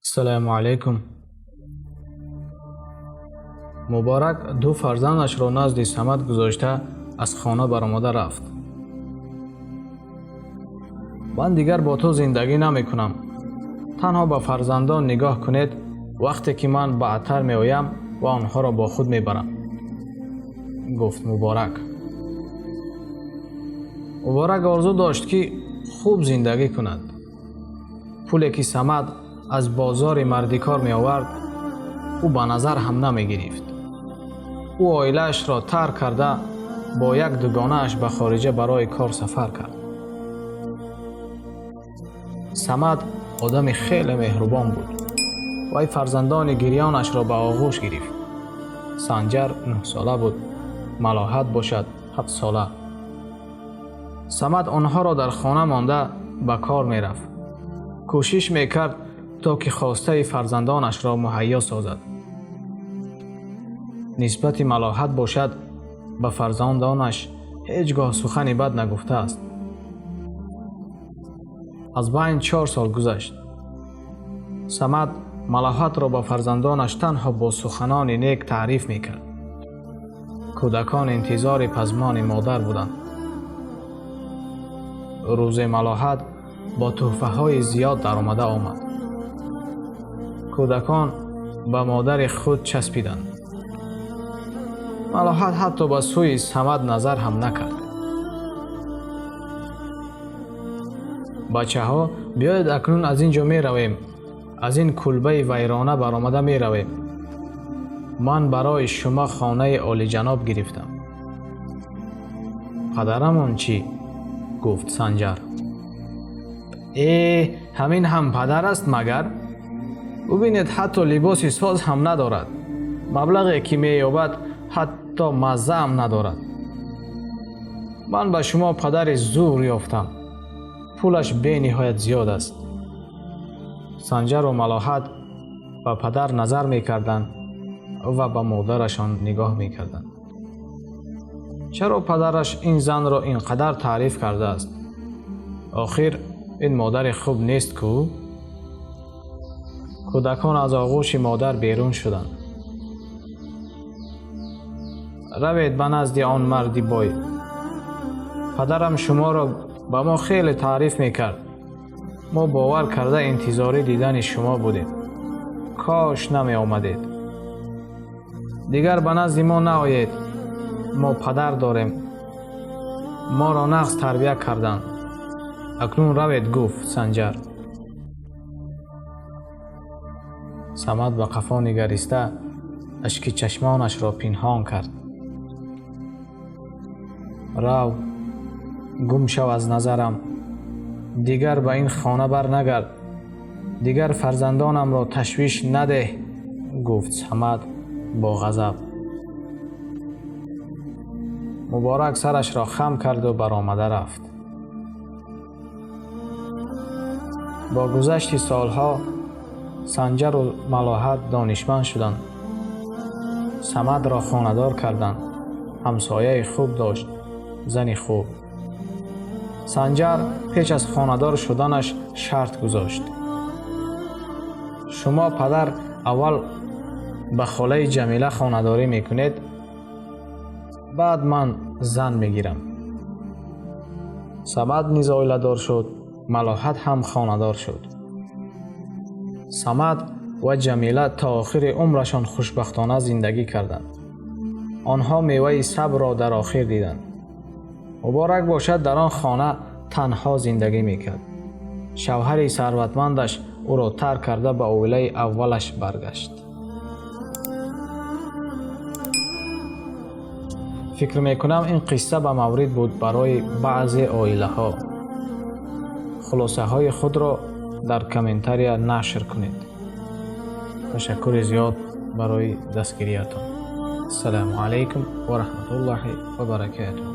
Ассалому алайкум. Муборак ду фарзандашро назди Самад гузошта, аз хона баромада рафт. Ман дигар бо ту зиндагӣ намекунам. Танҳо ба фарзандон нигоҳ кунед, вақте ки ман баъдтар меоям ва онҳоро бо худ мебарам, гуфт Муборак. Муборак орзу дошт, ки хуб зиндагӣ кунад. Пуле, ки Самад аз бозори мардикор меовард, ӯ ба назар ҳам намегирифт. Ӯ оилаашро тарк карда, бо як дугонааш ба хориҷа барои кор сафар кард. Самад одами хеле меҳрубон буд. Вай фарзандони гирёнашро ба оғӯш гирифт. Санҷар 9-сола буд, Малоҳат бошад 7-сола. Самад онҳоро дар хона монда, ба кор мерафт. Кӯшиш мекард, то ки хостаи фарзандонашро муҳайё созад. Нисбати Малоҳат бошад, ба фарзандонаш ҳеҷ гоҳ сухани бад нагуфтааст. Аз байн 4 сол гузашт. Самад Малоҳатро ба фарзандонаш танҳо бо суханони нек таъриф мекард. Кӯдакон интизори пазмони модар буданд. Рӯзе Малоҳат бо тӯҳфаҳои зиёд даромада омад. Кӯдакон ба модари худ часпиданд. Малоҳат ҳатто ба сӯи Самад назар ҳам накард. Бачаҳо, биёед, акнун аз ин ҷо меравем, аз ин кулбаи вайрона баромада меравем. Ман барои шумо хонаи олиҷаноб гирифтам. Падарамон чӣ? Гуфт Санҷар. Э, ҳамин ҳам падар аст магар? Бубинед, ҳатто либоси соз ҳам надорад. Маблағе, ки меёбад, ҳатто маззаам надорад. Ман ба шумо падари зур ёфтам, пулаш бениҳоят зиёд аст. Санҷару Малоҳат ба падар назар мекарданд ва ба модарашон нигоҳ мекарданд. Чаро падараш ин занро ин қадар таъриф кардааст? Охир ин модари хуб нест кӯ? Кӯдакон аз оғӯши модар берун шуданд. Равед ба назди он марди бой. Падарам шуморо ба мо хеле таъриф мекард. Мо бовар карда интизорӣ дидани шумо будем. Кош намеомадед. Дигар ба назди мо наоед. Мо падар дорем, моро нағз тарбия карданд. Акнун равед, гуфт Санҷар. Самад ба қафо нигариста, ашки чашмонашро пинҳон кард. Рав, гум шав аз назарам. Дигар ба ин хона барнагард. Дигар фарзандонамро ташвиш надеҳ, гуфт Самад бо ғазаб. Муборак сарашро хам карду баромада рафт. Бо гузашти солҳо Санҷару Малоҳат донишманд шуданд. Самадро хонадор карданд. Ҳамсояи хуб дошт, зани хуб. Санҷар пеш аз хонадор шуданаш шарт гузошт: шумо, падар, аввал ба холаи Ҷамила хонадорӣ мекунед, баъд ман зан мегирам. Самад низ оиладор шуд, Малоҳат ҳам хонадор шуд. Самад ва Ҷамила то охири умрашон хушбахтона зиндагӣ карданд. Онҳо меваи сабрро дар охир диданд. Муборак бошад, дар он хона танҳо зиндагӣ мекард. Шавҳари сарватмандаш ӯро тарк карда, ба оилаи аввалаш баргашт. Фикр мекунам, ин қисса ба маврид буд барои баъзе оилаҳо. Хулосаҳои худро дар комментария нашр кунед. Ташаккури зиёд барои дастгириятон. Ассалому алайкум ва раҳматуллоҳи ва баракатуҳ.